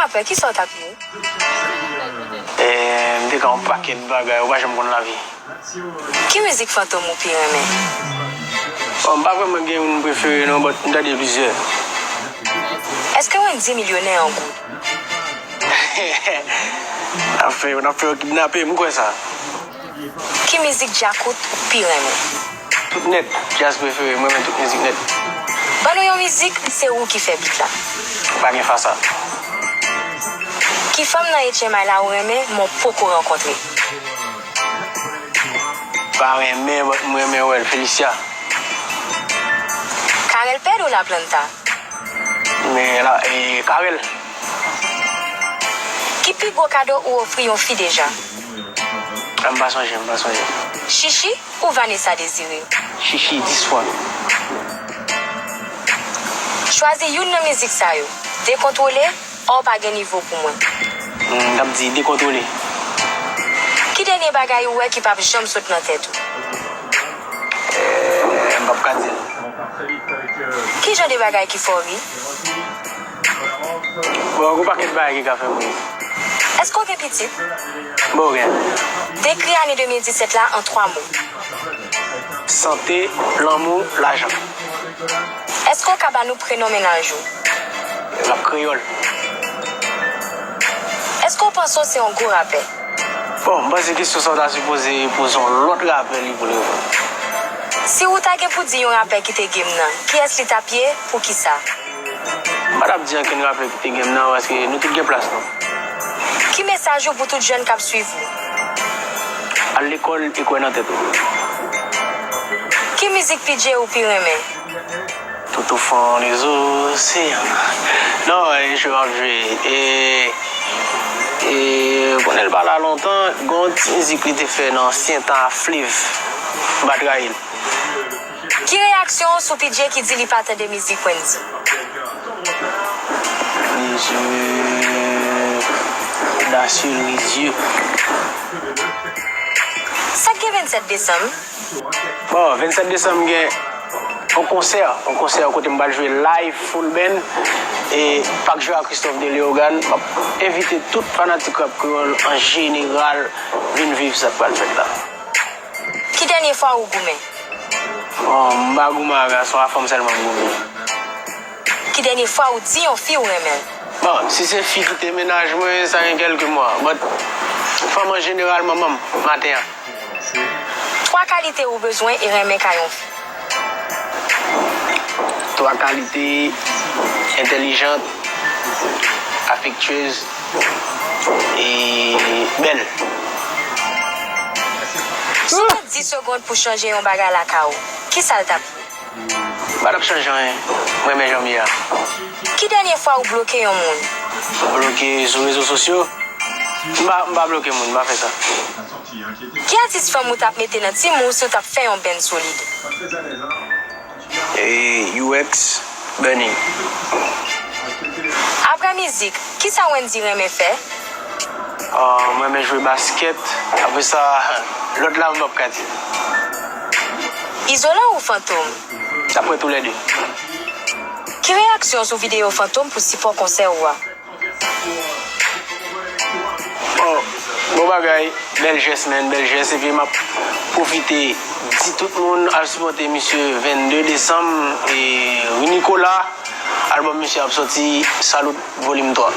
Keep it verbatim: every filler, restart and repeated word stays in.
Apre, kisa w t ap ye? Eh, m te ka yon pakèt bagay, ou pa janm konn lavi. Ki mizik Fantom ou pi renmen? Bon, m pa vrèman gen youn prefere non, but m tande plizyè. Èske Wendyy milyonè an goud? N ap fè, n ap fè yo kidnape, m kwè sa. Ki mizik djakout ou pi renmen? Tout nèt, djaz prefere, mwen renmen tout mizik nèt. Ban nou yon mizik, se ou ki fè beat la. Pa gen fasa. Ki fanm nan H M I la ou renmen, men w poko rankontre? Pa renmen, but m renmen wè l, Felicia. Carel Pedro La Planta. Men la, e, Carel. Ki pi gwo kado ou ofri yon fi deja? A, m pa sonje, m pa sonje. Chichi ou Vanessa Désiré? Chichi, dis fwa. Chwazi youn nan mizik sa yo. Dekontwole, Ou pa gen nivo pou mwen. Hmm, m t ap di dekontwole. Ki dènye bagay ou wè ki p ap janm sot nan tèt ou? Eh, m p ap ka di l. Ki jan de bagay ki fè w ri? Bon, gon pakèt bagay ki ka fè m ri. Èske w gen pitit? Bon, gen. Dekri ane de mil disèt la an twa mo. Sante, lanmou, lajan. Èske w ka ba nou prenon mennaj ou? L ap Kreyòl. Èske w panse w se yon gwo rapè? Bon, m panse kesyon sa w ta sipoze poze yon lòt rapè li pou l reponn. Si w ta gen pou di yon rapè ki te game nan, kiyès li t ap ye? Poukisa? M pa t ap di ankenn rapè ki te game nan, paske nou tout gen plas nou. Ki mesaj ou pou tout jèn k ap swiv ou? Al lekòl e kwè nan tèt ou. Ki mizik P J ou pi renmen? Tout au fond des océans. Non, e jwe m ap jwe. E, e, konnen l pa la lontan, gen yon ti mizik li te fè nan ansyen tan a Flev. M pa trayi l. Ki reyaksyon w sou P J ki di li pa tande mizik Wendyy? Rizyè, odasyè, rizyè. Sa k gen vennsèt desanm? Bon, vennsèt desanm gen yon konsè, yon konsè kote m pral jwe live full band e Pak Joa Christophe de Léogâne. M ap envite tout fanatik rap kreyòl an jeneral vin viv sa k pral fèt la. Ki dènye fwa ou goumen? Bon, m pa goumen ak gason, a fanm sèlman m goumen. Ki dènye fwa ou di yon fi ou renmen l? Bon, si se fi ki te mennaj mwen, sa gen kèlke mwa. But fanm an jeneral, manman m, maten an. Twa kalite ou bezwen e renmen kay yon fi. Twa kalite: entèlijant, afektyez e bèl. Si w gen dis segonn pou chanje yon bagay lakay ou, kisa l t ap ye? M pa t ap chanje anyen. M renmen jan m ye a. Ki dènye fwa ou bloke yon moun? Bloke sou rezo sosyo? M pa, m pa bloke moun, m pa fè sa. Ki atis fanm ou t ap mete nan tim ou si w t ap fè yon band solid? E, U X, Burning. Apre mizik, kisa Wendyy renmen fè? Ah, mwen renmen jwe baskèt. Apre sa, lòt la, m p ap ka di. Izolan ou Fantom? Daprè toulède. Ki reyaksyon w sou videyo Fantom pou sipò konsè ou a? Oh, bon bagay, bèl jès, man, bèl jès. Epi m ap pwofite di tout moun al sipòte misye vennde desanm, e Rue Nicolas, albòm misye ap sòti, Salut, volim twa.